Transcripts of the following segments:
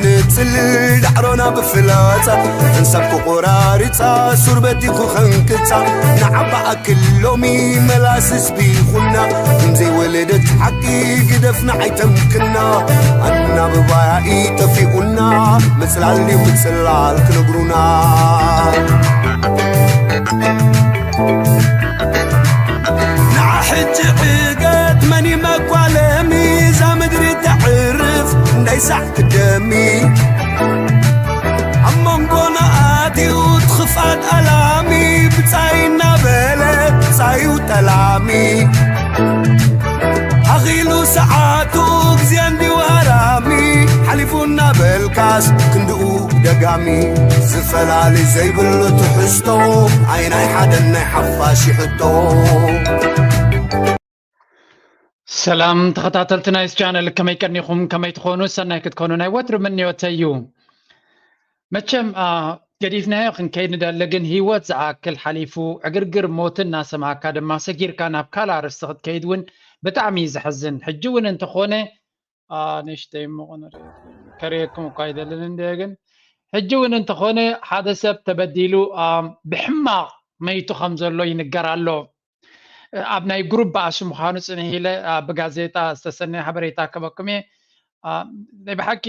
ንጽል ዳዕሮና ብፍላጻ እንሳብ ክቆራርጻ ሱር በቲኹ ኸንቅጻ ንዓባ ኣክል ሎሚ መላስ ህዝቢ ይኹና ከምዘይወለደት ሓቂ ግደፍና ኣይተምክና ኣናብባያ ኢጠፊኡና ምጽላል ድዩ ምጽላል ክነግሩና ንዓ ሕጂ ዕገት መን ይመኳለሚ እዛ ምድሪ ተዕርፍ እንዳይሳዕ ክደሚ ኣብ መንጎና ኣትዩ ትኽፋት ኣላሚ ብጻይ እናበለ ብጻዩ ጠላሚ ኣኺሉ ሰዓቱ ግዜ እንዲዋራሚ ሓሊፉ እናበልካስ ክንድኡ ደጋሚ ዝፈላሊ ዘይብሉ ትሕዝቶ ኣይ ናይ ሓደን ናይ ሓፋሽ ይሕቶ ሰላም ተኸታተልቲ ናይ ቻነል ከመይ ቀኒኹም ከመይ ትኾኑ ሰናይ ክትኮኑ ናይ ወትሩ ምንዮተይ እዩ መቸም ገዲፍናዮ ክንከይድ ንደሊ ግን ህይወት ዝኣክል ሓሊፉ ዕግርግር ሞትን እናሰማዕካ ድማ ሰጊርካ ናብ ካልእ ኣርእስቲ ክትከይድ እውን ብጣዕሚ እዩ ዘሕዝን ሕጂ እውን እንተኾነ ንእሽተይ እሞ ከርእየኩም እኳ ኣይደልን እንደ ግን ሕጂ እውን እንተኾነ ሓደ ሰብ ተበዲሉ ብሕማቕ መይቱ ከም ዘሎ ይንገር ኣሎ ኣብ ናይ ግሩፕ ባእሲ ምዃኑ ጽንሕ ኢለ ብጋዜጣ ዝተሰነየ ሓበሬታ ከበኩም እየ ናይ ብሓቂ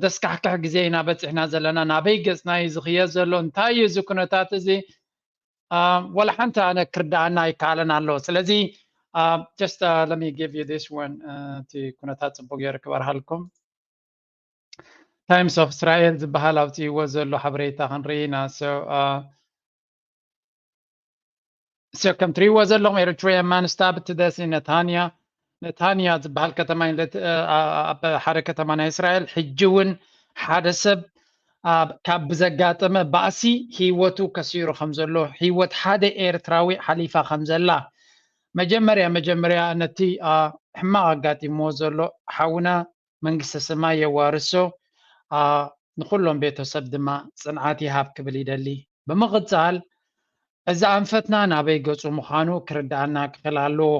ደስካሕክሕ ግዜ ኢና በፂሕና ዘለና ናበይ ገፅና እዩ ዝኽየድ ዘሎ እንታይ እዩ እዚ ኩነታት እዚ ወላ ሓንቲ ኣነ ክርዳኣና ኣይከኣለን ኣሎ ስለዚ just uh, let me give you this one እቲ ኩነታት ፅቡቅ ገይሩ ክበርሃልኩም ታይምስ ኦፍ እስራኤል ዝበሃል ኣውፅእዎ ዘሎ ሓበሬታ ክንርኢ ኢና So ከም ትሪእዎ ዘለኹም ኤሪትሪያን ማን ስታብ ትደሲ ነታንያ ነታንያ ዝበሃል ከተማ ኣብ ሓደ ከተማ ናይ እስራኤል ሕጂ እውን ሓደ ሰብ ካብ ብዘጋጠመ ባእሲ ህይወቱ ከሲሩ ከም ዘሎ ህይወት ሓደ ኤርትራዊ ሓሊፋ ከም ዘላ መጀመርያ መጀመርያ ነቲ ሕማቕ ኣጋጢምዎ ዘሎ ሓውና መንግስተ ሰማይ የዋርሶ ንኩሎም ቤተሰብ ድማ ጽንዓት ይሃብ ክብል ይደሊ። ብምቕጻል እዚ ኣንፈትና ናበይ ገጹ ምዃኑ ክርድኣና ክኽእል ኣለዎ።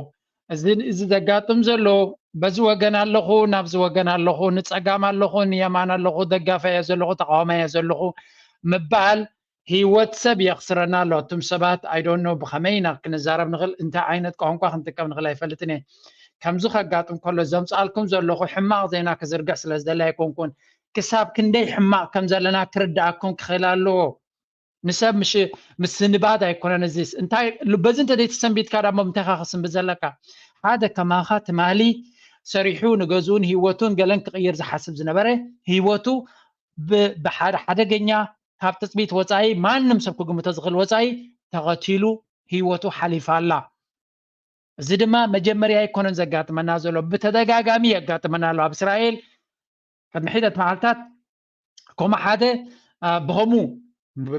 እዚ እዚ ዘጋጥም ዘሎ በዚ ወገን ኣለኹ፣ ናብዚ ወገን ኣለኹ፣ ንጸጋም ኣለኹ፣ ንየማን ኣለኹ፣ ደጋፋየ ዘለኹ፣ ተቃዋማየ ዘለኹ ምባል ህይወት ሰብ የኽስረና ኣሎ። እቱም ሰባት I don't know ብኸመይ ኢና ክንዛረብ ንኽእል፣ እንታይ ዓይነት ቋንቋ ክንጥቀም ንኽእል ኣይፈልጥን እየ። ከምዚ ከጋጥም ከሎ ዘምጻልኩም ዘለኹ ሕማቕ ዜና ክዝርግሕ ስለ ዝደሊ ኣይኮንኩን። ክሳብ ክንደይ ሕማቕ ከም ዘለና ክርድኣኩም ክኽእል ኣለዎ። ንሰብ ምሽ ምስንባድ ኣይኮነን እዚስ እንታይ በዚ እንተ ዘይተሰንቢድካ ዳሞ ምንታይካ ክስንብድ ዘለካ ሓደ ከማኻ ትማሊ ሰሪሑ ንገዝኡን ህይወቱን ገለን ክቕይር ዝሓስብ ዝነበረ ህይወቱ ብሓደ ሓደገኛ ካብ ትፅቢት ወፃኢ ማንም ሰብ ክግምቶ ዝኽእል ወፃኢ ተቐቲሉ ህይወቱ ሓሊፋ ኣላ። እዚ ድማ መጀመርያ ኣይኮነን ዘጋጥመና ዘሎ፣ ብተደጋጋሚ የጋጥመና ኣሎ። ኣብ እስራኤል ቅድሚ ሒደት መዓልታት ከምኡ ሓደ ብኸምኡ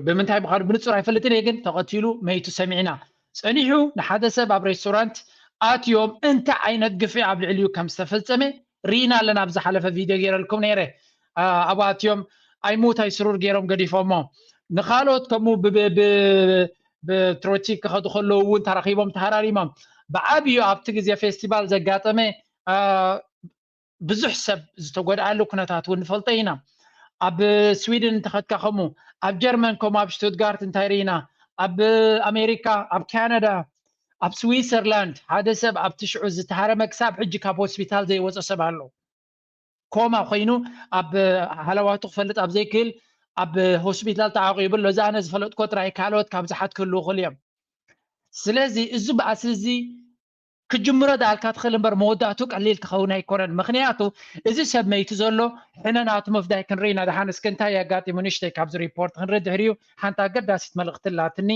ብምንታይ ምዃኑ ብንጹር ኣይፈልጥን እየ፣ ግን ተቐቲሉ መይቱ ሰሚዕና። ጸኒሑ ንሓደ ሰብ ኣብ ሬስቶራንት ኣትዮም እንታይ ዓይነት ግፍዒ ኣብ ልዕሊኡ ከም ዝተፈጸመ ርኢና ኣለና። ኣብ ዝሓለፈ ቪድዮ ገይረልኩም ነይረ። ኣብኡ ኣትዮም ኣይሙት ኣይስሩር ገይሮም ገዲፎሞ። ንኻልኦት ከምኡ ብትሮቲክ ክኸዱ ከለዉ እውን ተራኺቦም ተሃራሪሞም። ብዓብዩ ኣብቲ ግዜ ፌስቲቫል ዘጋጠመ ብዙሕ ሰብ ዝተጎድኣሉ ኩነታት እውን ንፈልጦ ኢና። ኣብ ስዊድን እንተኸድካ ከምኡ፣ ኣብ ጀርመን ከምኡ ኣብ ሽቱትጋርት እንታይ ርኢና፣ ኣብ ኣሜሪካ፣ ኣብ ካናዳ፣ ኣብ ስዊዘርላንድ ሓደ ሰብ ኣብቲ ሽዑ ዝተሃረመ ክሳብ ሕጂ ካብ ሆስፒታል ዘይወፀ ሰብ ኣሎ። ኮማ ኮይኑ ኣብ ሃለዋቱ ክፈልጥ ኣብ ዘይክእል ኣብ ሆስፒታል ተዓቂቡ ኣሎ። እዚ ኣነ ዝፈለጥኮ ጥራይ ካልኦት ካብ ዝሓት ክህልዉ ይኽእሉ እዮም። ስለዚ እዚ ባእሲ እዚ ክጅምሮ ዳልካ ትኽእል እምበር መወዳእቱ ቀሊል ክኸውን ኣይኮነን። ምኽንያቱ እዚ ሰብ መይቱ ዘሎ ሕነ ናቱ ምፍዳይ ክንርኢ ኢና። ደሓን እስኪ እንታይ ኣጋጢሙ ንእሽተይ ካብዚ ሪፖርት ክንርኢ ድሕሪኡ ሓንቲ ኣገዳሲት መልእኽቲ ኣላትኒ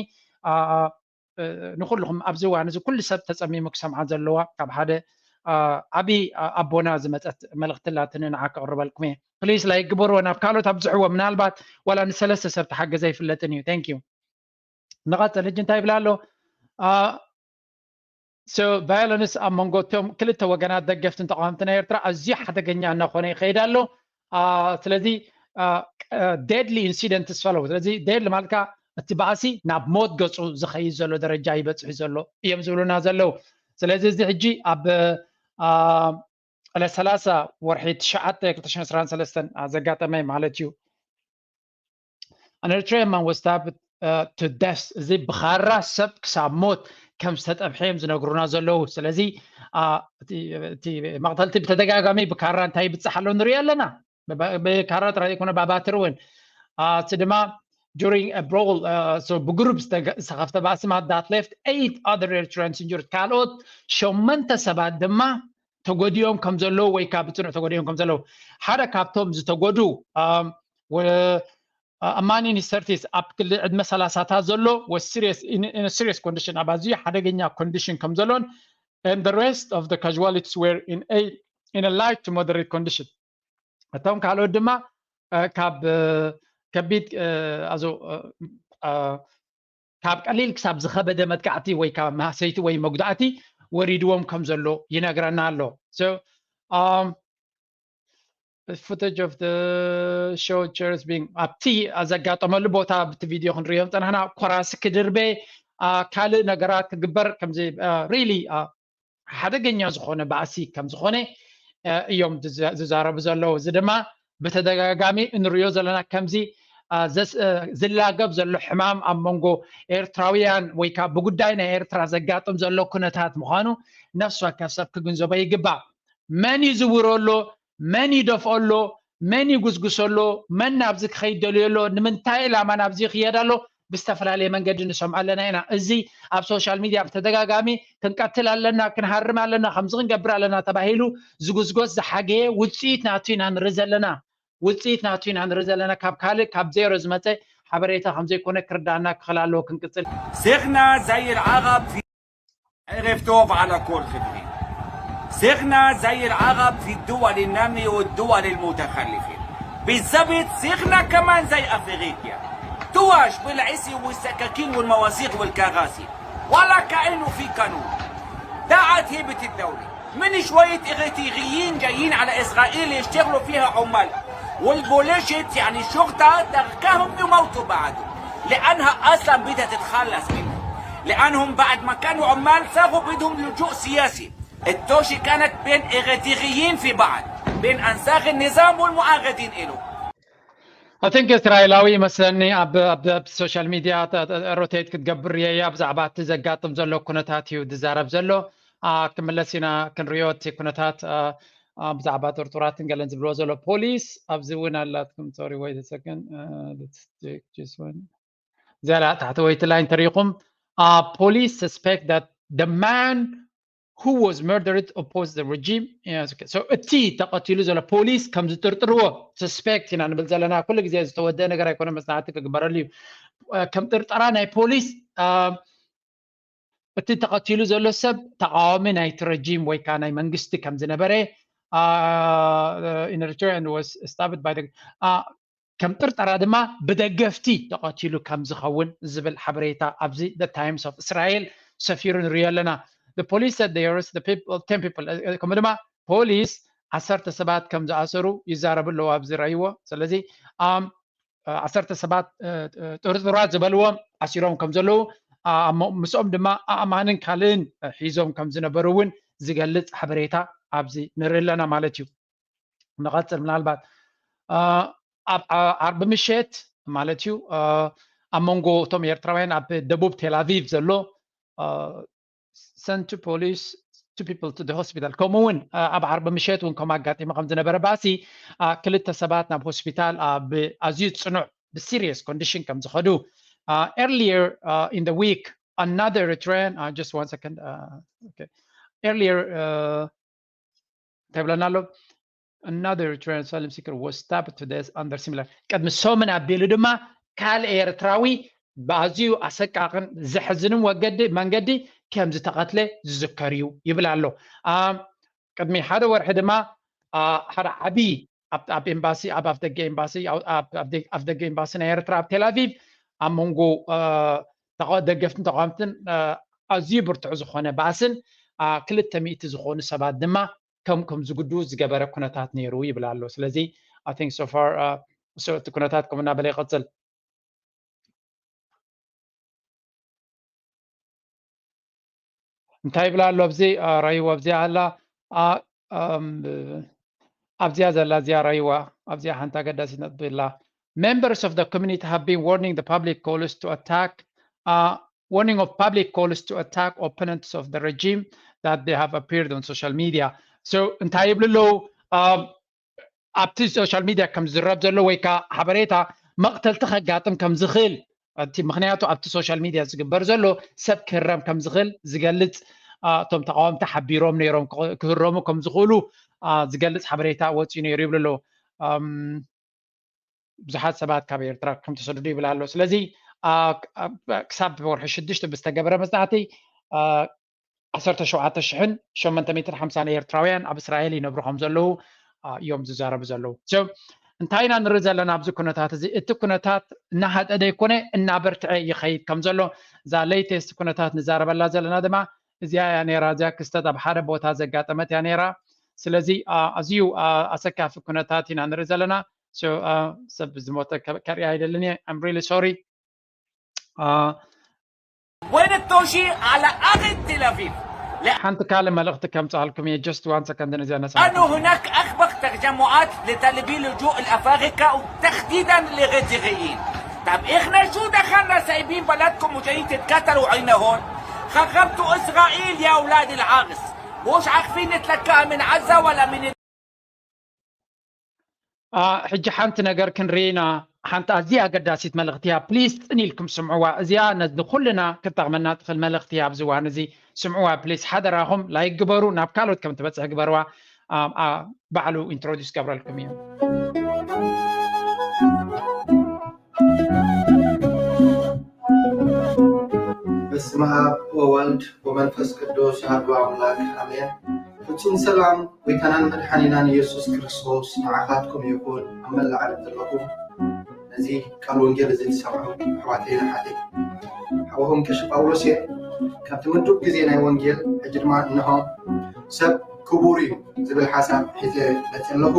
ንኩልኹም ኣብዚ እዋን እዚ ኩሉ ሰብ ተፀሚሙ ክሰምዓ ዘለዋ ካብ ሓደ ዓብዪ ኣቦና ዝመፀት መልእኽቲ ኣላትኒ ንዓ ከቕርበልኩም እየ። ፕሊስ ላይክ ግበርዎ ናብ ካልኦት ኣብዝሕዎ ምናልባት ዋላ ንሰለስተ ሰብ ተሓገዘ ኣይፍለጥን እዩ። Thank you። ንቐፅል ሕጂ እንታይ ይብላ ኣሎ? ሶ ቫዮለንስ ኣብ መንጎ እቶም ክልተ ወገናት ደገፍትን ተቃወምትን ናይ ኤርትራ ኣዝዩ ሓደገኛ እናኾነ ይኸይድ ኣሎ። ስለዚ ዴድሊ ኢንሲደንትስ ፈለው። ስለዚ ዴድሊ ማለት ከዓ እቲ ባእሲ ናብ ሞት ገፁ ዝኸይድ ዘሎ ደረጃ ይበፅሑ ዘሎ እዮም ዝብሉና ዘለዉ። ስለዚ እዚ ሕጂ ኣብ ዕለት ሰላሳ ወርሒ ትሽዓተ ክልተ ሽሕን ዕስራን ሰለስተን ዘጋጠመ ማለት እዩ። An Eritrean man was stabbed to death። እዚ ብኻራ ሰብ ክሳብ ሞት ከም ዝተጠብሐ እዮም ዝነግሩና ዘለዉ። ስለዚ እቲ መቕተልቲ ብተደጋጋሚ ብካራ እንታይ ይብፅሕ ኣሎ ንሪኦ ኣለና። ብካራ ጥራይ ዘይኮነ ብኣባትር እውን እቲ ድማ during a brawl ብግሩፕ ዝተኸፍተ ባእሲ ማለት that left eight other Eritreans injured። ካልኦት ሸመንተ ሰባት ድማ ተጎዲኦም ከም ዘለዉ ወይ ከዓ ብፅኑዕ ተጎዲኦም ከም ዘለዉ ሓደ ካብቶም ዝተጎዱ ኣማኒን ሰርቲስ ኣብ ክሊ ዕድመ ሰላሳታት ዘሎ was serious in a serious condition ኣብ ኣዝዩ ሓደገኛ ኮንዲሽን ከም ዘሎን and the rest of the casualties were in a in a light to moderate condition። እቶም ካልኦት ድማ ካብ ከቢድ ኣዞ ካብ ቀሊል ክሳብ ዝኸበደ መጥቃዕቲ ወይ ካብ ማህሰይቲ ወይ መጉዳእቲ ወሪድዎም ከም ዘሎ ይነግረና ኣሎ። Footage of the show chairs being ኣብቲ ዘጋጠመሉ ቦታ ብቲ ቪድዮ ክንሪኦም ፀናሕና ኮራሲ ክድርበ ካልእ ነገራት ክግበር ከምዚ really ሓደገኛ ዝኾነ ባእሲ ከም ዝኾነ እዮም ዝዛረቡ ዘለዉ። እዚ ድማ ብተደጋጋሚ እንሪኦ ዘለና ከምዚ ዝላገብ ዘሎ ሕማም ኣብ መንጎ ኤርትራውያን ወይ ከዓ ብጉዳይ ናይ ኤርትራ ዘጋጥም ዘሎ ኩነታት ምዃኑ ነፍሲ ወከፍ ሰብ ክግንዘቦ ይግባእ። መን ይዝውሮ ኣሎ፣ መን ይደፍኦ ኣሎ፣ መን ይጉስጉሶ ኣሎ፣ መን ናብዚ ክኸይድ ደልዮ ኣሎ፣ ንምንታይ ዕላማ ናብዚ ይኽየድ ኣሎ ብዝተፈላለየ መንገዲ ንሰምዖ ኣለና ኢና። እዚ ኣብ ሶሻል ሚድያ ብተደጋጋሚ ክንቀትል ኣለና፣ ክንሃርም ኣለና፣ ከምዚ ክንገብር ኣለና ተባሂሉ ዝጉስጎስ ዝሓገየ ውፅኢት ናቱ ኢና ንርኢ ዘለና። ውፅኢት ናቱ ኢና ንርኢ ዘለና። ካብ ካልእ ካብ ዜሮ ዝመፀ ሓበሬታ ከምዘይኮነ ክርዳእና ክኽእል ኣለዎ። ክንቅፅል። ثقنا زي العرب في عرفتوه على كل خدمة. ثقنا زي العرب في الدول النامية والدول المتخلفة. بالضبط ثقنا كمان زي أفريقيا. تواش بالعصي والسكاكين والمواسير والكراسي. ولا كأنه في قانون. ضاعت هيبة الدولة من شوية إغريقيين جايين على إسرائيل يشتغلوا فيها عمال. والبوليشت يعني الشرطة تركهم يموتوا بعده. لأنها أصلا بدها تتخلص منهم. لأنهم بعد ما كانوا عمال صاروا بدهم لجوء سياسي. التوشي كانت بين إغريقيين في بعض، بين أنصار النظام والمعارضين إله. I think እስራኤላዊ ይመስለኒ ኣብ ኣብ ሶሻል ሚድያ ሮቴት ክትገብር ርየያ ብዛዕባ እቲ ዘጋጥም ዘሎ ኩነታት እዩ ዝዛረብ ዘሎ። ክምለስ ኢና ክንሪኦ እቲ ኩነታት ብዛዕባ ጥርጡራትን ገለን ዝብልዎ ዘሎ ፖሊስ ኣብዚ እውን ኣላትኩም ሶሪ ወይ ዘሰክን እዚኣ ታሕተወይቲ ላይን ተሪኢኹም police suspect that the man who was murdered opposed the regime እቲ ተቐቲሉ ዘሎ ፖሊስ ከም ዝጥርጥርዎ suspect ኢና ንብል ዘለና። ኩሉ ግዜ ዝተወደአ ነገር ኣይኮነ መፅናዕቲ ክግበረሉ እዩ። ከም ጥርጠራ ናይ ፖሊስ እቲ ተቐቲሉ ዘሎ ሰብ ተቃዋሚ ናይቲ ረጂም ወይ ከዓ ናይ መንግስቲ ከም ዝነበረ in return was stabbed by the ከም ጥርጠራ ድማ ብደገፍቲ ተቐቲሉ ከም ዝኸውን ዝብል ሓበሬታ ኣብዚ the Times of Israel ሰፊሩ ንሪኦ ኣለና። The police said they arrested the people, ten people ከምኡ ድማ ፖሊስ ዓሰርተ ሰባት ከም ዝኣሰሩ ይዛረቡ ኣለዉ ኣብዚ ረእይዎ። ስለዚ ዓሰርተ ሰባት ጥርጥራት ዝበልዎም ኣሲሮም ከም ዘለዉ ምስኦም ድማ ኣእማንን ካልእን ሒዞም ከም ዝነበሩ እውን ዝገልፅ ሓበሬታ ኣብዚ ንርኢ ኣለና ማለት እዩ። ንቐፅል ምናልባት ኣብ ዓርቢ ምሸት ማለት እዩ ኣብ መንጎ እቶም ኤርትራውያን ኣብ ደቡብ ቴል ኣቪቭ ዘሎ send two police two people to the hospital ከምኡ እውን ኣብ ዓርቢ ምሸት እውን ከም ኣጋጢሙ ከም ዝነበረ ባእሲ ክልተ ሰባት ናብ ሆስፒታል ብኣዝዩ ፅኑዕ ብሲሪየስ ኮንዲሽን ከም ዝኸዱ earlier in the week another Eritrean just one second earlier እንታይ ብለና ኣሎ another Eritrean asylum seeker was stabbed to death under similar ቅድሚ ሰሙን ኣቢሉ ድማ ካልእ ኤርትራዊ ብኣዝዩ ኣሰቃቕን ዘሕዝንን ወገዲ መንገዲ ከም ዝተቐትለ ዝዝከር እዩ ይብል ኣሎ። ቅድሚ ሓደ ወርሒ ድማ ሓደ ዓብዪ ኣብ ኤምባሲ ኣብ ኣፍደገ ኤምባሲ ኣፍደገ ኤምባሲ ናይ ኤርትራ ኣብ ቴል ኣቪቭ ኣብ መንጎ ደገፍትን ተቃወምትን ኣዝዩ ብርቱዕ ዝኾነ ባእስን ክልተ ሚእቲ ዝኾኑ ሰባት ድማ ከም ከም ዝጉድኡ ዝገበረ ኩነታት ነይሩ ይብል ኣሎ። ስለዚ I think so far እቲ ኩነታት ከምኡ እናበለ ይቐፅል። እንታይ ይብል ኣሎ ኣብዚ ራይዎ ኣብዚ ኣላ ኣብዚኣ ዘላ እዚኣ ራይዋ ኣብዚኣ ሓንቲ ኣገዳሲት ነጥቢ ኣላ። Members of the community have been warning the public calls to attack uh, warning of public calls to attack opponents of the regime that they have appeared on social media. So እንታይ ይብሉ ኣለዉ? ኣብቲ ሶሻል ሚድያ ከም ዝዝረብ ዘሎ ወይ ከዓ ሓበሬታ መቕተልቲ ከጋጥም ከም ዝኽእል እቲ ምክንያቱ ኣብቲ ሶሻል ሚድያ ዝግበር ዘሎ ሰብ ክህረም ከም ዝኽእል ዝገልፅ እቶም ተቃወምቲ ሓቢሮም ነይሮም ክህረሙ ከም ዝኽእሉ ዝገልፅ ሓበሬታ ወፂኡ ነይሩ ይብሉ ኣለዉ። ብዙሓት ሰባት ካብ ኤርትራ ከም ተሰደዱ ይብል ኣሎ። ስለዚ ክሳብ ወርሒ ሽዱሽተ ብዝተገበረ መፅናዕቲ ዓሰርተ ሸውዓተ ሽሕን ሸሞንተ ሚእትን ሓምሳን ኤርትራውያን ኣብ እስራኤል ይነብሩ ከም ዘለዉ እዮም ዝዛረቡ ዘለዉ። እንታይ ኢና ንርኢ ዘለና ኣብዚ ኩነታት እዚ? እቲ ኩነታት እናሃጠደ ይኮነ እናበርትዐ ይኸይድ ከም ዘሎ እዛ ሌተስት ኩነታት ንዛረበላ ዘለና ድማ እዚኣ እያ ነይራ። እዚኣ ክስተት ኣብ ሓደ ቦታ ዘጋጠመት እያ ነይራ። ስለዚ ኣዝዩ ኣሰካፊ ኩነታት ኢና ንርኢ ዘለና። ሰብ ዝሞተ ከርኢ ኣይደልን እየ። I'm really sorry. وين التوشي على أرض تل أبيب؟ ሓንቲ ካልእ መልእኽቲ ከምፅኣልኩም እየ። Just one second ነዚኣ ነሳ أنه هناك أكبر تجمعات لطالبي لجوء لأفارقة وتحديدا الإريتريين. طب إحنا شو دخلنا سايبين بلدكم وجايين تتكتروا عنا هون؟ خربتوا إسرائيل يا أولاد العرس. مش عارفين نتلكها من عزة ولا من ሕጂ ሓንቲ ነገር ክንርኢ ኢና። ሓንቲ ኣዝያ ኣገዳሲት መልእኽቲ እያ። ፕሊስ ፅን ኢልኩም ስምዕዋ። እዚኣ ነዚ ኩልና ክጠቕመና ትኽእል መልእኽቲ እያ። ኣብዚ እዋን እዚ ስምዕዋ ፕሊስ፣ ሓደራኹም ላይክ ግበሩ፣ ናብ ካልኦት ከም ትበፅሕ ግበርዋ። ባዕሉ ኢንትሮዲስ ገብረልኩም እዩ። በስመ ኣብ ወወልድ ወመንፈስ ቅዱስ ኣሐዱ ኣምላክ ኣሜን። ፍጹም ሰላም ጎይታናን መድሓኒናን ኢየሱስ ክርስቶስ ንዓኻትኩም ይኹን። ኣብ መላእ ዓለም ዘለኹም ነዚ ቃል ወንጌል እዚ ትሰምዑ ኣሕዋተይን ኣሓተይ፣ ሓወኹም ቀሺ ጳውሎስ እየ። ካብቲ ምዱብ ግዜ ናይ ወንጌል ሕጂ ድማ እንሆ ሰብ ክቡር እዩ ዝብል ሓሳብ ሒዘ መፅእ ኣለኹ።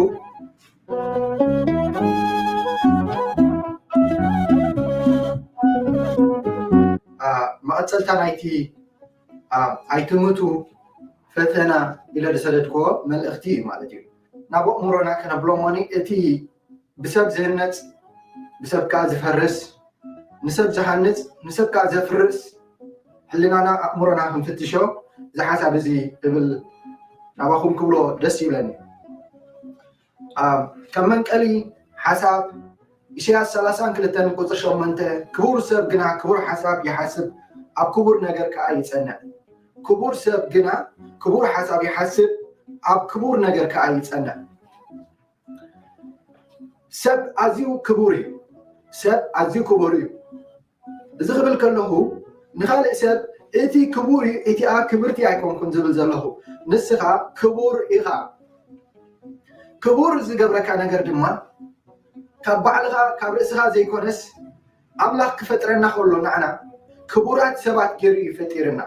መቐፀልታ ናይቲ ኣይትምቱ ፈተና ኢለ ዝሰደድክዎ መልእኽቲ እዩ ማለት እዩ። ናብ ኣእምሮና ከነብሎ እሞኒ እቲ ብሰብ ዝህነፅ ብሰብ ከዓ ዝፈርስ፣ ንሰብ ዝሃንፅ ንሰብ ከዓ ዘፍርስ ሕልናና ኣእምሮና ክንፍትሾ እዚ ሓሳብ እዚ እብል ናባኹም ክብሎ ደስ ይብለኒ። ከም መንቀሊ ሓሳብ ኢሳያስ ሰላሳን ክልተን ቁፅሪ ሸሞንተ ክቡር ሰብ ግና ክቡር ሓሳብ ይሓስብ፣ ኣብ ክቡር ነገር ከዓ ይፀንዕ። ክቡር ሰብ ግና ክቡር ሓሳብ ይሓስብ፣ ኣብ ክቡር ነገር ከዓ ይፀንዕ። ሰብ ኣዝዩ ክቡር እዩ። ሰብ ኣዝዩ ክቡር እዩ። እዚ ክብል ከለኹ ንኻልእ ሰብ እቲ ክቡር እዩ፣ እቲኣ ክብርቲ ኣይኮንኩን ዝብል ዘለኹ። ንስኻ ክቡር ኢኻ። ክቡር ዝገብረካ ነገር ድማ ካብ ባዕልኻ ካብ ርእስኻ ዘይኮነስ ኣምላኽ ክፈጥረና ከሎ ንዓና ክቡራት ሰባት ገይሩ እዩ ፈጢርና።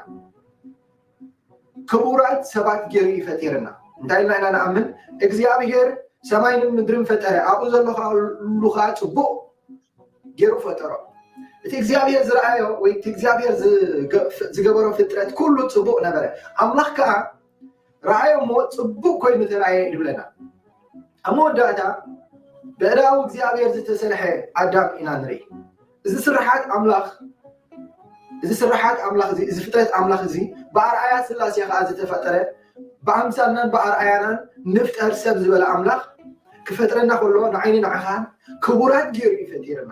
ክቡራት ሰባት ገይሩ እዩ ፈጢርና። እንታይ ኢልና ኢና ንኣምን? እግዚኣብሔር ሰማይን ምድርን ፈጠረ፣ ኣብኡ ዘሎ ከዓ ኩሉ ከዓ ፅቡቕ ገይሩ ፈጠሮ። እቲ እግዚኣብሔር ዝረኣዮ ወይ እቲ እግዚኣብሔር ዝገበሮ ፍጥረት ኩሉ ፅቡቕ ነበረ። ኣምላኽ ከዓ ረኣዮ እሞ ፅቡቕ ኮይኑ ተረኣየ ይብለና። ኣብ መወዳእታ ብእዳው እግዚኣብሔር ዝተሰርሐ ኣዳም ኢና ንርኢ። እዚ ስርሓት ኣምላኽ እዚ ስርሓት ኣምላኽ እዚ እዚ ፍጥረት ኣምላኽ እዚ ብኣርኣያ ስላሴ ከዓ ዝተፈጠረ ብኣምሳልናን ብኣርኣያናን ንፍጠር ሰብ ዝበለ ኣምላኽ ክፈጥረና ከሎ ንዓይኒ ንዓኻን ክቡራት ገይሩ እዩ ፈጢርና።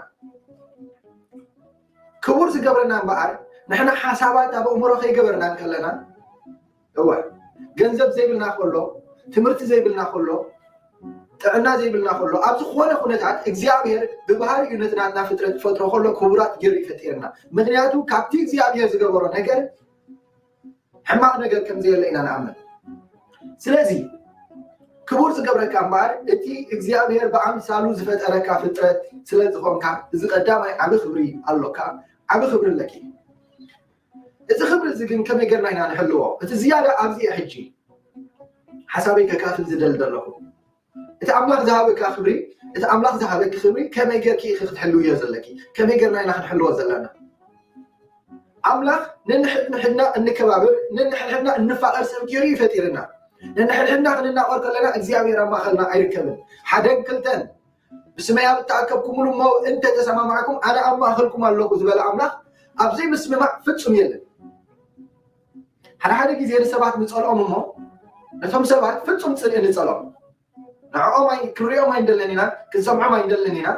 ክቡር ዝገብረና እምበኣር ንሕና ሓሳባት ኣብ ኣእምሮ ከይገበርና እንከለና እወ ገንዘብ ዘይብልና ከሎ ትምህርቲ ዘይብልና ከሎ ጥዕና ዘይብልና ከሎ ኣብ ዝኾነ ኩነታት እግዚኣብሔር ብባህሪኡ ነቲ ናትና ፍጥረት ክፈጥሮ ከሎ ክቡራት ገይሩ እዩ ፈጢርና። ምክንያቱ ካብቲ እግዚኣብሔር ዝገበሮ ነገር ሕማቕ ነገር ከም ዘየለ ኢና ንኣምን። ስለዚ ክቡር ዝገብረካ እምበኣር እቲ እግዚኣብሔር ብኣምሳሉ ዝፈጠረካ ፍጥረት ስለ ዝኾንካ እዚ ቀዳማይ ዓቢ ክብሪ ኣሎካ፣ ዓቢ ክብሪ ኣለኪ። እዚ ክብሪ እዚ ግን ከመይ ጌርና ኢና ንሕልዎ? እቲ ዝያዳ ኣብዚ እየ ሕጂ ሓሳበይ ከካፍል ዝደሊ ዘለኹ። እቲ ኣምላኽ ዝሃበካ ክብሪ፣ እቲ ኣምላኽ ዝሃበኪ ክብሪ ከመይ ጌርኪ ኢኺ ክትሕልውዮ ዘለኪ? ከመይ ጌርና ኢና ክንሕልዎ ዘለና? ኣምላኽ ነንሕድሕድና እንከባብር፣ ነንሕድሕድና እንፋቐር ሰብ ገይሩ እዩ ፈጢርና። ነንሕድሕድና ክንናቆር ከለና እግዚኣብሔር ኣብ ማእኸልና ኣይርከብን። ሓደን ክልተን ብስመይ ኣብ እተኣከብኩምሉ እሞ እንተ ተሰማማዕኩም ኣነ ኣብ ማእኸልኩም ኣለኹ ዝበለ ኣምላኽ ኣብ ዘይምስምማዕ ፍጹም የለን። ሓደ ሓደ ግዜ ንሰባት ንጸልኦም እሞ ነቶም ሰባት ፍጹም ጽልኢ ንጸልኦም። ንዕኦም ኣይ- ክንሪኦም ኣይንደልን ኢና፣ ክንሰምዖም ኣይንደልን ኢና።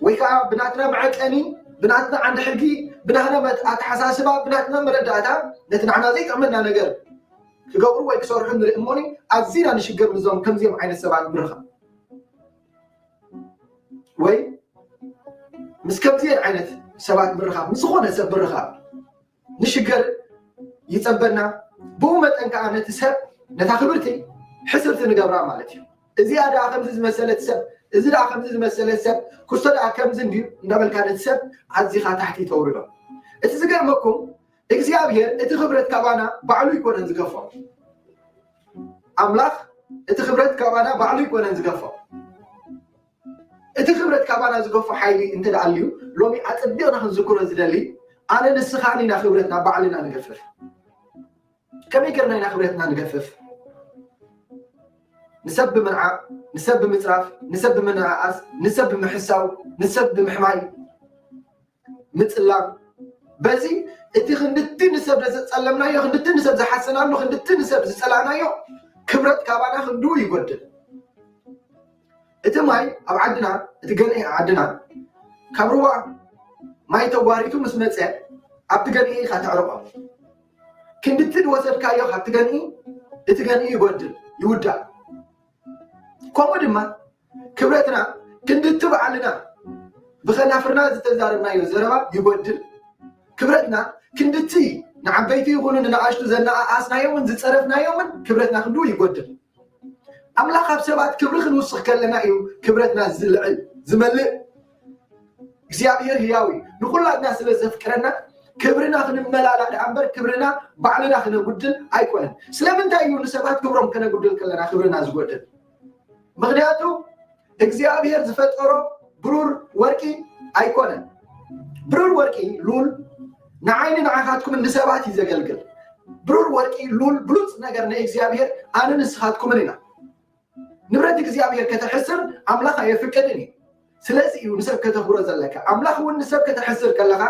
ወይ ከዓ ብናትና መዐቀኒ፣ ብናትና ዓንዲ ሕጊ፣ ብናትና መት- ኣተሓሳስባ፣ ብናትና መረዳእታ ነቲ ንዓና ዘይጥዕመና ነገር ክገብሩ ወይ ክሰርሑ ንርኢ እሞኒ ኣዚና ንሽገር ምስዞም ከምዚኦም ዓይነት ሰባት ምርኻብ ወይ ምስ ከምዚአን ዓይነት ሰባት ምርኻብ፣ ምስ ዝኾነ ሰብ ምርኻብ ንሽገር ይጸበና። ብኡ መጠን ከዓ ነቲ ሰብ፣ ነታ ክብርቲ ሕስርቲ ንገብራ ማለት እዩ። እዚኣ ደኣ ከምዚ ዝመሰለት ሰብ፣ እዚ ደኣ ከምዚ ዝመሰለ ሰብ፣ ክስቶ ደኣ ከምዚ እንድዩ እንዳበልካ ነቲ ሰብ ኣዚኻ ታሕቲ ተውርዶ። እቲ ዝገርመኩም እግዚኣብሔር እቲ ክብረት ካባና ባዕሉ ይኮነን ዝገፎ። ኣምላኽ እቲ ክብረት ካባና ባዕሉ ይኮነን ዝገፎ። እቲ ክብረት ካባና ዝገፎ ሓይሊ እንተ ደኣ ኣልዩ፣ ሎሚ ኣጸቢቕና ክንዝክሮ ዝደሊ፣ ኣነ ንስኻን ኢና ክብረትና ባዕልና ንገፍፍ። ከመይ ጌርና ኢና ክብረትና ንገፍፍ? ንሰብ ብምንዓቕ፣ ንሰብ ብምጽራፍ፣ ንሰብ ብምንኣኣስ፣ ንሰብ ብምሕሳው፣ ንሰብ ብምሕማይ፣ ምጽላም። በዚ እቲ ክንድቲ ንሰብ ዘጸለምናዮ፣ ክንድቲ ንሰብ ዝሓሰናሉ፣ ክንድቲ ንሰብ ዝጸላእናዮ ክብረት ካባና ክንድኡ ይጎድል። እቲ ማይ ኣብ ዓድና፣ እቲ ገንኢ ዓድና ካብ ሩባ ማይ ተጓሪቱ ምስ መጸ ኣብቲ ገንኢ ኢኻ ተዕርቆ። ክንድቲ ዝወሰድካዮ ካብቲ ገንኢ፣ እቲ ገንኢ ይጎድል፣ ይውዳእ። ከምኡ ድማ ክብረትና ክንድቲ ባዕልና ብኸናፍርና ዝተዛረብናዮ ዘረባ ይጎድል። ክብረትና ክንድቲ ንዓበይቲ ይኹኑ ንንኣሽቱ ዘነኣኣስናዮምን ዝጸረፍናዮምን ክብረትና ክንድኡ ይጎድል። ኣምላኽ ኣብ ሰባት ክብሪ ክንውስኽ ከለና እዩ ክብረትና ዝልዕል፣ ዝመልእ። እግዚኣብሔር ህያው እዩ። ንኹላትና ስለ ዘፍቅረና ክብርና ክንመላላእ ደኣ እምበር ክብርና ባዕልና ክነጉድል ኣይኮነን። ስለምንታይ እዩ ንሰባት ክብሮም ከነጉድል ከለና ክብርና ዝጎድል? ምኽንያቱ እግዚኣብሔር ዝፈጠሮ ብሩር ወርቂ ኣይኮነን። ብሩር ወርቂ ሉል ንዓይኒ ንዓኻትኩምን ንሰባት እዩ ዘገልግል። ብሩር ወርቂ ሉል ብሉፅ ነገር ንእግዚኣብሔር ኣነ ንስኻትኩምን ኢና። ንብረት እግዚኣብሔር ከተሕስር ኣምላኽ ኣየፍቅድን እዩ። ስለዚ እዩ ንሰብ ከተኽብሮ ዘለካ። ኣምላኽ እውን ንሰብ ከተሕስር ከለኻ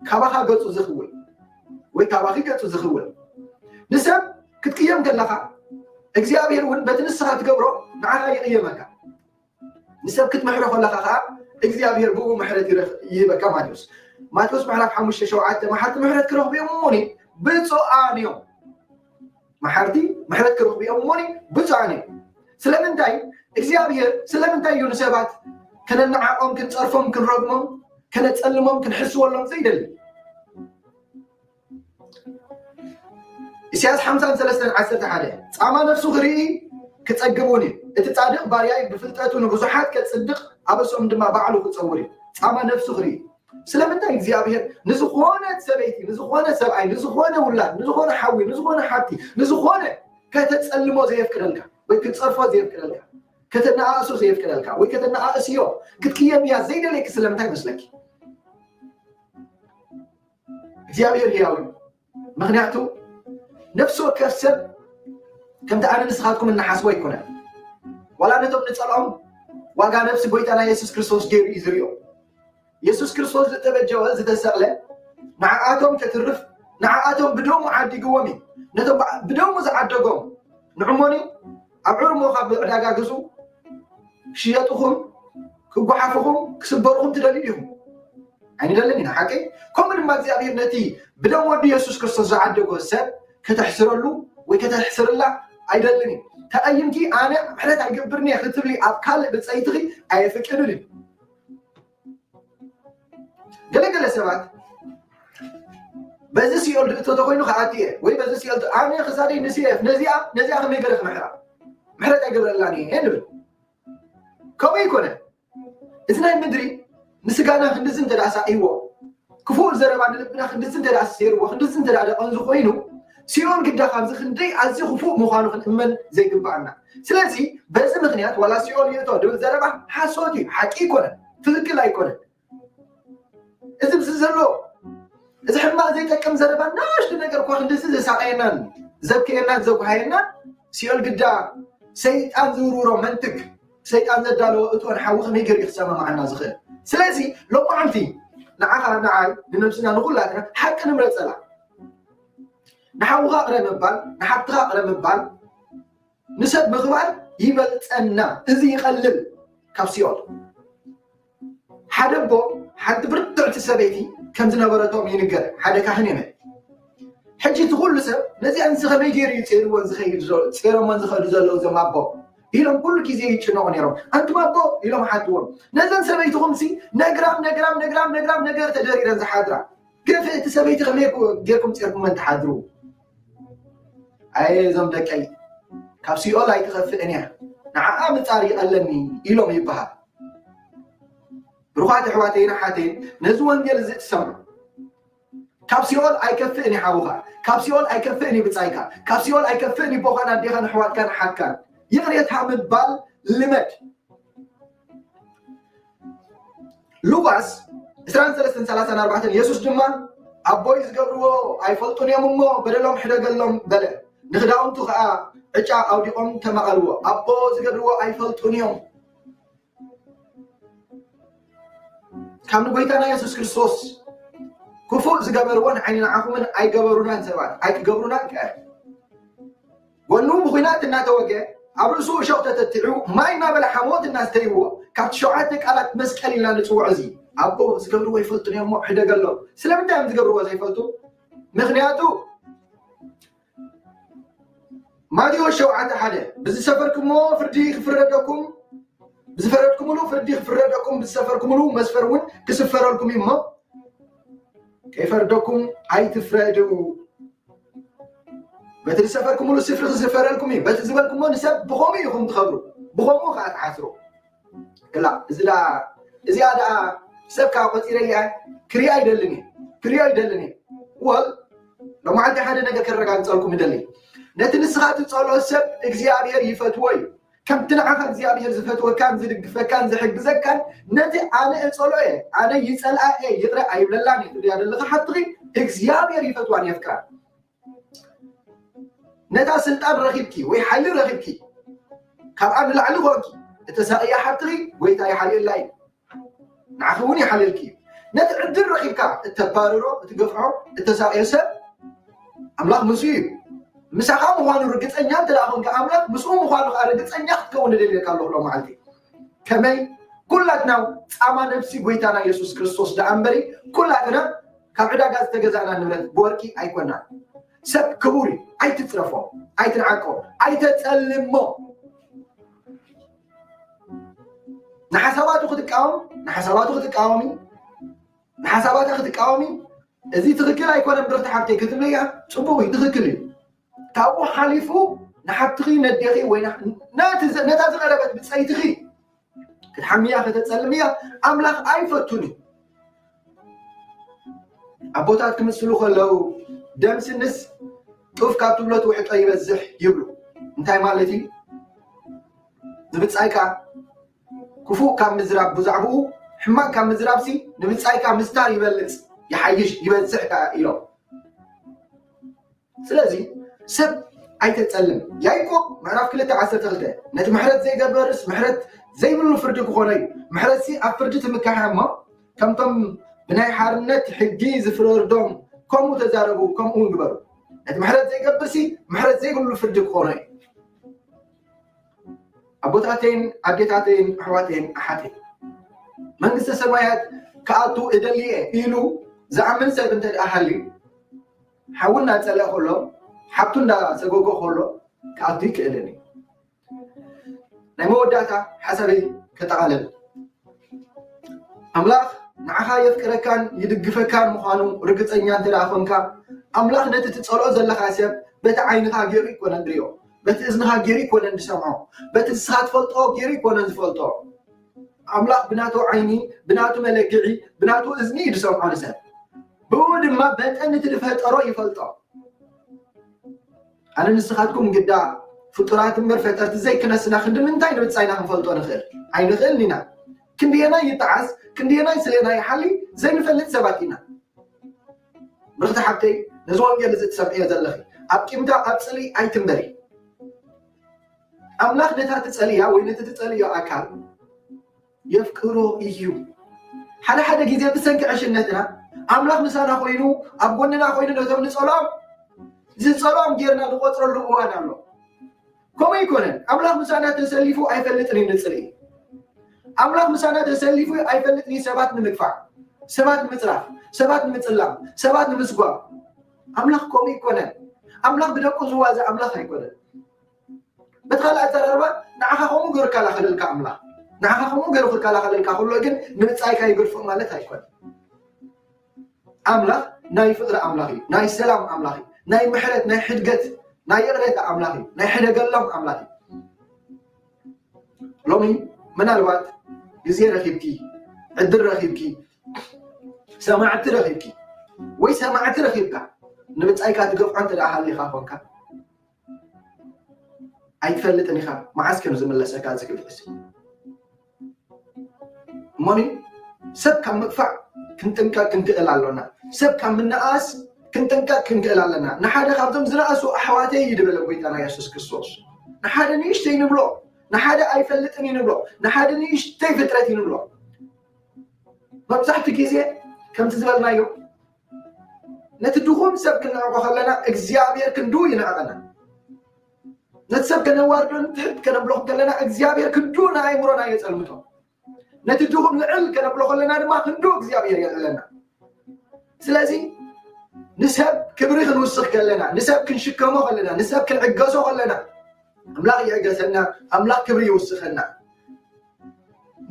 ካባኻ ገፁ ዝኽውል ወይ ካባኺ ገፁ ዝኽውል። ንሰብ ክትቅየም ከለኻ እግዚኣብሔር እውን በቲ ንስኻ ትገብሮ ንዓኻ ይቕየመካ። ንሰብ ክትምሕሮ ከለኻ ከዓ እግዚኣብሔር ብኡ ምሕረት ይረኽ- ይህበካ። ማቴዎስ ማቴዎስ ምዕራፍ ሓሙሽተ ሸውዓተ መሓርቲ ምሕረት ክረኽቡ እዮም እሞኒ ብፁዓን እዮም። መሓርቲ ምሕረት ክረኽቡ እዮም እሞኒ ብፁዓን እዮም። ስለምንታይ እግዚኣብሔር ስለምንታይ እዩ ንሰባት ከነነዓቆም ክንፀርፎም ክንረግሞም ከነፀልሞም ክንሕስወሎም ዘይደሊ? ኢሳያስ ሓምሳን ሰለስተን ዓሰርተ ሓደ ጻማ ነፍሱ ክርኢ ክጸግብ እውን እዩ። እቲ ጻድቕ ባርያይ ብፍልጠቱ ንብዙሓት ከጽድቕ ኣበሶም ድማ ባዕሉ ክጸውር እዩ። ጻማ ነፍሱ ክርኢ። ስለምንታይ እግዚኣብሔር ንዝኾነ ሰበይቲ፣ ንዝኾነ ሰብኣይ፣ ንዝኾነ ውላድ፣ ንዝኾነ ሓዊ፣ ንዝኾነ ሓብቲ፣ ንዝኾነ ከተጸልሞ ዘየፍቅደልካ ወይ ክትጸርፎ ዘየፍቅደልካ፣ ከተነኣእሶ ዘየፍቅደልካ ወይ ከተነኣእስዮ ክትቅየምያ ዘይደለየኪ ስለምንታይ መስለኪ? እግዚኣብሔር ህያው እዩ። ምክንያቱ ነፍሲ ወከፍ ሰብ ከምቲ ኣነ ንስኻትኩም እንሓስቦ ኣይኮነን። ዋላ ነቶም ንጸልኦም ዋጋ ነፍሲ ጎይታና የሱስ ክርስቶስ ገይሩ እዩ ዝሪኦ። የሱስ ክርስቶስ ዝተበጀወ ዝተሰቕለ ንዓኣቶም ከትርፍ ንዓኣቶም ብደሙ ዓዲግዎም እዩ። ነቶም ብደሙ ዝዓደጎም ንዕሞኒ ኣብ ዕርሞ ካብ ዕዳጋ ግዙ ክሽየጥኹም ክጓሓፍኹም ክስበርኹም ትደልዩ ዲኹም? ኣይንደልን ኢና ሓቂ። ከምኡ ድማ እግዚኣብሔር ነቲ ብደም ወዱ የሱስ ክርስቶስ ዝዓደጎ ሰብ ከተሕስረሉ ወይ ከተሕስርላ ኣይደልን እዩ። ተቐይምኪ ኣነ ምሕረት ኣይገብርን እየ ክትብሊ ኣብ ካልእ ብፀይትኺ ኣየፍቅድን እዩ። ገለገለ ሰባት በዚ ሲኦል ድእቶ ተኮይኑ ከኣቲ እየ ወይ በዚ ሲኦል ኣነ ክሳደይ ንስየፍ ነዚኣ ነዚኣ ከመይ ገለ ክምሕራ ምሕረት ኣይገብረላን እየ ንብል። ከምኡ ይኮነ። እዚ ናይ ምድሪ ንስጋና ክንድዚ እንተ ደኣ ሳኢዎ ክፉእ ዘረባ ንልብና ክንድዚ እንተ ደኣ ሰይርዎ ክንድዚ እንተ ደኣ ደቐንዙ ኮይኑ ሲኦል ግዳ ካብዚ ክንደይ ኣዝዩ ክፉእ ምዃኑ ክንእመን ዘይግብኣና። ስለዚ በዚ ምክንያት ዋላ ሲኦል ይእቶ ድብል ዘረባ ሓሶት እዩ፣ ሓቂ ኣይኮነን፣ ትክክል ኣይኮነን። እዚ ብዚ ዘሎ እዚ ሕማቕ ዘይጠቅም ዘረባ ናሽቱ ነገር እኳ ክንድዚ ዘሳቀየናን ዘብከየናን ዘጉሃየናን ሲኦል ግዳ ሰይጣን ዝውርውሮ መንትግ፣ ሰይጣን ዘዳለዎ እቶን ሓዊ ከመይ ገይሩ እዩ ክሰማማዓና ዝኽእል? ስለዚ ሎማዓንቲ ንዓኻ ንዓይ ንነብስና ንኹላትና ሓቂ ንምረፀላ። ንሓውኻ ቅረ ምባል፣ ንሓብትኻ ቅረ ምባል፣ ንሰብ ምኽባር ይበልፀና። እዚ ይቐልል ካብ ሲኦል። ሓደ ኣቦ ሓንቲ ብርትዕቲ ሰበይቲ ከም ዝነበረቶም ይንገር። ሓደ ካህን እየ። ሕጂ እቲ ኩሉ ሰብ ነዚኣንስ ከመይ ገይሩ እዩ ጸይርዎን ዝኸይድ ዘሎ፣ ጸይሮሞን ዝኸዱ ዘለዉ እዞም ኣቦ ኢሎም ኩሉ ግዜ ይጭነቑ ነይሮም። ኣንቱም ኣቦ ኢሎም ሓትዎም፣ ነዘን ሰበይትኹምሲ ነግራም ነግራም ነግራም ነግራም ነገር ተደሪረን ዝሓድራ፣ ገፍእቲ ሰበይቲ ከመይ ጌርኩም ጸይርኩመን ትሓድሩ? ኣየ እዞም ደቀይ፣ ካብ ሲኦል ኣይትኸፍእን እያ፣ ንዓኣ ምጻር ይቐለኒ ኢሎም ይበሃል። ብሩኻት ኣሕዋተይን ኣሓተይን፣ ነዚ ወንጌል እዚ እትሰምዑ፣ ካብ ሲኦል ኣይከፍእን እዩ ሓውኻ፣ ካብ ሲኦል ኣይከፍእን እዩ ብጻይካ፣ ካብ ሲኦል ኣይከፍእን እዩ ቦኻን ኣዴኻን ኣሕዋትካን ኣሓትካን። ይቕሬታ ምባል ልመድ። ሉቃስ ዕስራን ሰለስተን ሰላሳን ኣርባዕተን፣ የሱስ ድማ ኣቦይ ዝገብርዎ ኣይፈልጡን እዮም እሞ በደሎም ሕደገሎም በለ። ንኽዳውንቱ ኸኣ ዕጫ ኣውዲቖም ተማቐልዎ። ኣቦ ዝገብርዎ ኣይፈልጡን እዮም። ካብ ንጎይታና የሱስ ክርስቶስ ክፉእ ዝገበርዎ ንዓይኒ ንዓኹምን ኣይገበሩናን ሰባት ኣይክገብሩናን ከ ጎኑ ብኹናት እናተወገ ኣብ ርእሱ እሾኽ ተተቲዑ ማይ እናበለ ሓሞት እናስተይዎ ካብቲ ሸውዓተ ቃላት መስቀል ኢልና ንፅውዖ እዚ ኣቦ ዝገብርዎ ይፈልጡን እዮም እሞ ሕደገሎም። ስለምንታይ እዮም ዝገብርዎ ዘይፈልጡ? ምክንያቱ ማቴዎስ ሸውዓተ ሓደ ብዝሰፈርኩሞ ፍርዲ ክፍረደኩም ብዝፈረድኩምሉ ፍርዲ ክፍረደኩም ብዝሰፈርኩምሉ መስፈር እውን ክስፈረልኩም እዩ እሞ ከይፈርደኩም ኣይትፍረዱ። በቲ ዝሰፈርኩምሉ ስፍሪ ክስፈረልኩም እዩ። በቲ ዝበልኩሞ ንሰብ ብኸምኡ ኢኹም ትኸብሩ፣ ብኸምኡ ከዓ ትሓስሩ። ክላ እዚ ዳ እዚኣ ደኣ ሰብ ከዓ ቆፂረያ ክሪኣ ኣይደልን እየ፣ ክሪኦ ኣይደልን እየ። ወል ሎማዓንቲ ሓደ ነገር ከረጋግፀልኩም ይደሊ። ነቲ ንስኻ ትፀልኦ ሰብ እግዚኣብሔር ይፈትዎ እዩ። ከምቲ ንዓኻ እግዚኣብሔር ዝፈትወካን ዝድግፈካን ዝሕግዘካን ነቲ ኣነ እጸልኦ እየ፣ ኣነ ይጸልኣ እየ፣ ይቕረ ኣይብለላን እየ ትብልያ ዘለኻ ሓትኺ እግዚኣብሔር ይፈትዋን የፍቅራን። ነታ ስልጣን ረኺብኪ ወይ ሓይሊ ረኺብኪ ካብኣ ንላዕሊ ኮንኪ እተሳቕያ ሓትኺ ጎይታ ይሓልየላ እዩ። ንዓኺ እውን ይሓልየልኪ እዩ። ነቲ ዕድል ረኺብካ እተባርሮ፣ እትገፍዖ፣ እተሳቕዮ ሰብ ኣምላኽ ምስኡ እዩ። ምሳኻ ምዃኑ ርግጸኛ እንተ ደኣ ኾንካ ኣምላኽ ምስኡ ምዃኑ ኸዓ ርግጸኛ ክትከውን እደልየካ ኣለኹ ሎም መዓልቲ። ከመይ? ኩላትና ጻማ ነፍሲ ጎይታና የሱስ ክርስቶስ ደኣ እምበሪ ኩላትና ካብ ዕዳጋ ዝተገዛእና ንብረት ብወርቂ ኣይኮናን። ሰብ ክቡር እዩ። ኣይትጽረፎ፣ ኣይትንዓቆ፣ ኣይተጸልሞ። ንሓሳባቱ ክትቃወም ንሓሳባቱ ክትቃወሚ ንሓሳባታ ክትቃወሚ እዚ ትኽክል ኣይኮነን ብርክቲ ሓብተይ ክትብለያ ጽቡቕ እዩ፣ ትኽክል እዩ። ካብኡ ሓሊፉ ንሓብትኺ ነዴኺ ወይ ነታ ዝቐረበት ብጸይትኺ ክትሓምያ ከተጸልምያ ኣምላኽ ኣይፈቱን እዩ። ኣቦታት ክምስሉ ከለዉ ደም ስንስ ጡፍ ካብ ትብሎ ትውሕጦ ይበዝሕ ይብሉ። እንታይ ማለት እዩ? ንብጻይካ ክፉእ ካብ ምዝራብ ብዛዕባኡ ሕማቕ ካብ ምዝራብሲ ንብጻይካ ምስታር ይበልጽ ይሓይሽ ይበዝሕ ከኣ ኢሎም። ስለዚ ሰብ ኣይተጸልም። ያዕቆብ ምዕራፍ ክልተ ዓሰርተ ክልተ ነቲ ምሕረት ዘይገብርስ ምሕረት ዘይብሉ ፍርዲ ክኾኖ እዩ። ምሕረትሲ ኣብ ፍርዲ ትምካሕ እሞ ከምቶም ብናይ ሓርነት ሕጊ ዝፍረርዶም ከምኡ ተዛረቡ፣ ከምኡ እውን ግበሩ። ነቲ ምሕረት ዘይገብርሲ ምሕረት ዘይብሉ ፍርዲ ክኾኖ እዩ። ኣቦታተይን ኣዴታተይን ኣሕዋተይን ኣሓተይ መንግስተ ሰማያት ክኣቱ እደሊ እየ ኢሉ ዝኣምን ሰብ እንተ ደኣ ሃልዩ ሓዉ እንዳጸልአ ከሎ ሓብቱ እንዳሰጎጎ ከሎ ክኣቱ ይክእልን እዩ። ናይ መወዳእታ ሓሳበይ ከጠቓልል ኣምላኽ ንዓኻ የፍቅረካን ይድግፈካን ምዃኑ ርግጸኛ እንተ ደኣ ኾንካ ኣምላኽ ነቲ ትጸልኦ ዘለኻ ሰብ በቲ ዓይንኻ ገይሩ ይኮነን ድሪኦ በቲ እዝንኻ ገይሩ ይኮነን ዝሰምዖ በቲ ንስኻ ትፈልጦ ገይሩ ይኮነን ዝፈልጦ ኣምላኽ ብናቱ ዓይኒ ብናቱ መለክዒ ብናቱ እዝኒ እዩ ዝሰምዖ ንሰብ ብኡ ድማ መጠን እቲ ዝፈጠሮ ይፈልጦ ኣነ ንስኻትኩም ግዳ ፍጡራት እምበር ፈጠርቲ ዘይክነስና ክንዲ ምንታይ ንብጻይና ክንፈልጦ ንኽእል? ኣይንኽእልን ኢና። ክንድየናይ ይጠዓስ ክንድየናይ ስለየናይ ይሓሊ ዘይንፈልጥ ሰባት ኢና። ብርኽቲ ሓብተይ ነዚ ወንጌል እዚ ትሰምዕዮ ዘለኺ ኣብ ቂምታ ኣብ ጽልኢ ኣይትንበሪ። ኣምላኽ ነታ ትጸልያ ወይ ነቲ ትጸልዮ ኣካል የፍቅሮ እዩ። ሓደ ሓደ ግዜ ብሰንኪ ዕሽነትና ኣምላኽ ምሳና ኮይኑ ኣብ ጎንና ኮይኑ ነቶም ንጸልኦም ዝጸልኦም ጌርና ንቆጽረሉ እዋን ኣሎ። ከምኡ ኣይኮነን። ኣምላኽ ምሳና ተሰሊፉ ኣይፈልጥን እዩ ንጽልኢ። ኣምላኽ ምሳና ተሰሊፉ ኣይፈልጥን እዩ ሰባት ንምግፋዕ፣ ሰባት ንምጽራፍ፣ ሰባት ንምጽላም፣ ሰባት ንምስጓም። ኣምላኽ ከምኡ ኣይኮነን። ኣምላኽ ብደቁ ዝዋዘ ኣምላኽ ኣይኮነን። በቲ ካልእ ኣዘራርባ ንዓኻ ከምኡ ገይሩ ይከላኸለልካ ኣምላኽ። ንዓኻ ከምኡ ገይሩ ክከላኸለልካ ከሎ ግን ንምጻይካ ይገድፎ ማለት ኣይኮነን። ኣምላኽ ናይ ፍቕሪ ኣምላኽ እዩ። ናይ ሰላም ኣምላኽ እዩ። ናይ ምሕረት፣ ናይ ሕድገት፣ ናይ ይቕሬታ ኣምላኽ እዩ። ናይ ሕደገሎም ኣምላኽ እዩ። ሎሚ ምናልባት ግዜ ረኺብኪ፣ ዕድል ረኺብኪ፣ ሰማዕቲ ረኺብኪ ወይ ሰማዕቲ ረኺብካ ንምጻይካ ትገፍዖ እንተ ደኣ ሃሊኻ ኮንካ ኣይትፈልጥን ኢኻ። መዓስ ከም ዝምለሰካ እዚ ግፍዕሲ እሞኒ ሰብ ካብ ምግፋዕ ክንጥንቀቅ ክንክእል ኣሎና። ሰብ ካብ ምንኣስ ክንጥንቀቅ ክንክእል ኣለና። ንሓደ ካብዞም ዝነኣሱ ኣሕዋተይ እዩ ዝበለ ጎይታና የሱስ ክርስቶስ። ንሓደ ንእሽተይ ንብሎ፣ ንሓደ ኣይፈልጥን እዩ ንብሎ፣ ንሓደ ንእሽተይ ፍጥረት እዩ ንብሎ። መብዛሕትኡ ግዜ ከምቲ ዝበልናዮ ነቲ ድኹም ሰብ ክንዕቆ ከለና እግዚኣብሔር ክንድኡ ይንዕቐና። ነቲ ሰብ ከነዋርዶን ትሕት ከነብሎ ከለና እግዚኣብሔር ክንድኡ ንኣእምሮና የጸልምቶ። ነቲ ድኹም ልዕል ከነብሎ ከለና ድማ ክንድኡ እግዚኣብሔር የልዕለና። ስለዚ ንሰብ ክብሪ ክንውስኽ ከለና፣ ንሰብ ክንሽከሞ ከለና፣ ንሰብ ክንዕገሶ ከለና ኣምላኽ ይዕገሰና፣ ኣምላኽ ክብሪ ይውስኸና።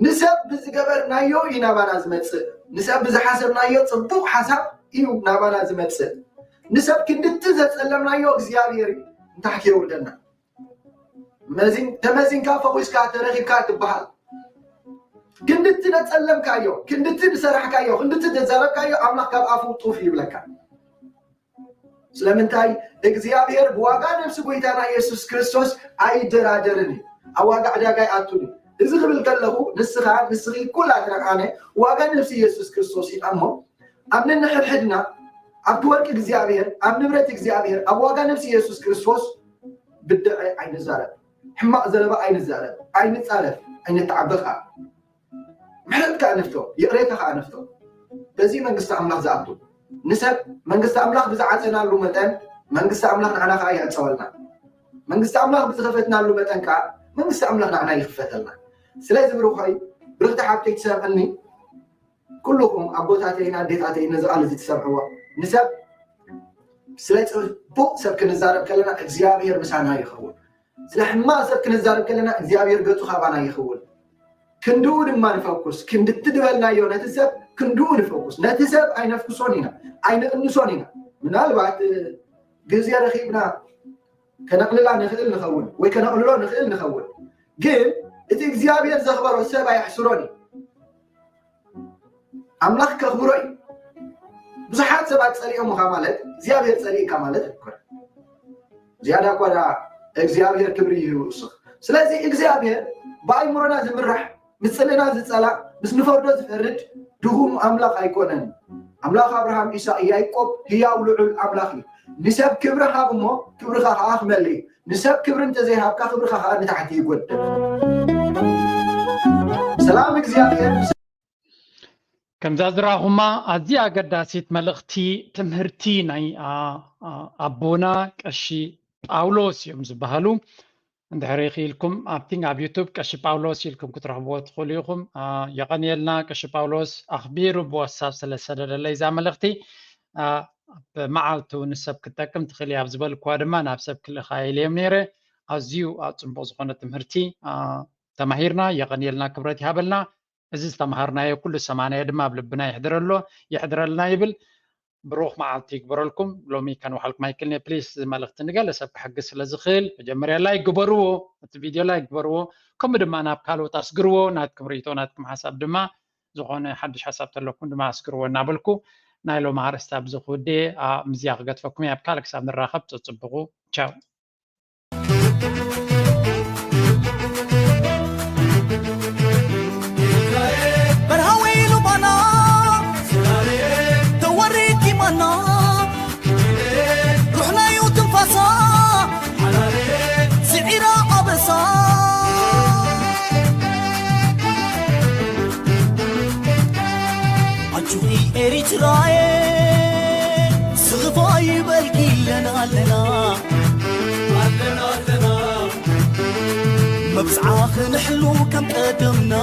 ንሰብ ብዝገበርናዮ እዩ ናባና ዝመጽእ። ንሰብ ብዝሓሰብናዮ ጽቡቕ ሓሳብ እዩ ናባና ዝመጽእ። ንሰብ ክንድቲ ዘጸለምናዮ እግዚኣብሔር እዩ ንታሕቲ የውርደና። መዚን-፣ ተመዚንካ ፈኹስካ ተረኺብካ ትበሃል። ክንድቲ ዘጸለምካዮ፣ ክንድቲ ዝሰራሕካዮ፣ ክንድቲ ዘዛረብካዮ ኣምላኽ ካብ ኣፉ ጡፍ ይብለካ። ስለምንታይ እግዚኣብሔር ብዋጋ ነፍሲ ጎይታና የሱስ ክርስቶስ ኣይደራደርን እዩ። ኣብ ዋጋ ዕዳጋ ኣይኣቱን እዩ። እዚ ክብል ከለኹ ንስኻ ንስኺ ኩላትና ኣነ ዋጋ ነፍሲ የሱስ ክርስቶስ ኢና እሞ ኣብ ነንሕድሕድና ኣብቲ ወርቂ እግዚኣብሔር ኣብ ንብረት እግዚኣብሔር ኣብ ዋጋ ነፍሲ የሱስ ክርስቶስ ብድዐ ኣይንዛረብ፣ ሕማቕ ዘረባ ኣይንዛረብ፣ ኣይንጻረፍ፣ ኣይንተዓበ ከዓ። ምሕረት ከኣ ንፍቶ፣ ይቕሬታ ከኣ ንፍቶ። በዚ መንግስቲ ኣምላኽ ዝኣቱ ንሰብ መንግስቲ ኣምላኽ ብዝዓጸናሉ መጠን መንግስቲ ኣምላኽ ንዓና ከኣ ይዕጸወልና። መንግስቲ ኣምላኽ ብዝኸፈትናሉ መጠን ከኣ መንግስቲ ኣምላኽ ንዓና ይኽፈተልና። ስለዚ ብሩኸይ ብርኽቲ ሓብተይ ትሰምዕኒ ኩልኹም ኣቦታተይን ኣዴታተይን ነዚ ቃል እዚ ትሰምዕዎ ንሰብ ስለ ጽቡቕ ሰብ ክንዛረብ ከለና እግዚኣብሔር ምሳና ይኸውን። ስለ ሕማቕ ሰብ ክንዛረብ ከለና እግዚኣብሔር ገጹ ካባና ይኸውን። ክንድኡ ድማ ንፈኩስ። ክንድቲ ዝበልናዮ ነቲ ሰብ ክንድኡ ንፈኩስ። ነቲ ሰብ ኣይነፍኩሶን ኢና፣ ኣይንቕንሶን ኢና። ምናልባት ግዜ ረኺብና ከነቕልላ ንኽእል ንኸውን ወይ ከነቕልሎ ንኽእል ንኸውን። ግን እቲ እግዚኣብሔር ዘኽበሮ ሰብ ኣየሕስሮን እዩ። ኣምላኽ ከኽብሮ እዩ። ብዙሓት ሰባት ጸሊኦምኻ ማለት እግዚኣብሔር ጸሊእካ ማለት ኣይኮነን። ዝያዳ እኳ ደኣ እግዚኣብሔር ክብሪ ይውስኽ። ስለዚ እግዚኣብሔር ብኣይምሮና ዝምራሕ፣ ምስ ጽልእና ዝጸላእ፣ ምስ ንፈርዶ ዝፈርድ ድኹም ኣምላኽ ኣይኮነን። ኣምላኽ ኣብርሃም፣ ይስሐቅ፣ ያዕቆብ ህያው ልዑል ኣምላኽ እዩ። ንሰብ ክብሪ ሃብ እሞ ክብርኻ ከኣ ክመልእ እዩ። ንሰብ ክብሪ እንተዘይሃብካ ክብርኻ ከኣ ንታሕቲ ይጎድል። ሰላም እግዚኣብሔር ከምዛ ዝረኣኹማ ኣዝያ ኣገዳሲት መልእኽቲ ትምህርቲ ናይ ኣቦና ቀሺ ጳውሎስ እዮም ዝበሃሉ። እንድሕር ክኢልኩም ኣብቲ ኣብ ዩቱብ ቀሺ ጳውሎስ ኢልኩም ክትረኽብዎ ትኽእሉ ኢኹም። የቐንየልና ቀሺ ጳውሎስ ኣኽቢሩ ብዋትሳፕ ስለዝሰደደለይ እዛ መልእኽቲ። ብመዓልቱ ንሰብ ክትጠቅም ትኽእል እያ ኣብ ዝበልኩዋ ድማ ናብ ሰብ ክልእኻ ኢለዮም ነይረ። ኣዝዩ ኣብ ጽቡቕ ዝኾነ ትምህርቲ ተማሂርና። የቐንየልና፣ ክብረት ይሃበልና። እዚ ዝተምሃርናዮ ኩሉ ዝሰማዕናዮ ድማ ኣብ ልብና ይሕደረሎ፣ ይሕደረልና ይብል። ብሩኽ መዓልቲ ይግበረልኩም። ሎሚ ከንውሓልኩም ኣይክእልን እየ። ፕሊስ፣ እዚ መልእኽቲ ንገለ ሰብ ክሕግዝ ስለ ዝኽእል መጀመርያ ላይክ ግበርዎ፣ እቲ ቪድዮ ላይክ ግበርዎ። ከምኡ ድማ ናብ ካልኦት ኣስግርዎ። ናትኩም ርእይቶ፣ ናትኩም ሓሳብ ድማ፣ ዝኾነ ሓድሽ ሓሳብ ተለኩም ድማ ኣስግርዎ እናበልኩ ናይ ሎሚ ኣርእስቲ ኣብዚ ክውድእ እየ። ምስዚኣ ክገድፈኩም እየ። ኣብ ካልእ ክሳብ ንራኸብ፣ ጽጽብቑ። ቻው። በርሃዊ ሉባና ተወሪኪ ማና ሩሕናዩ ትንፋሳ ኤሪትራየ ስኽፋ ይበልኪ ኣለና ኣለና ኣለና ኣለና መብጽዓ ክንሕሉ ከም ቀደምና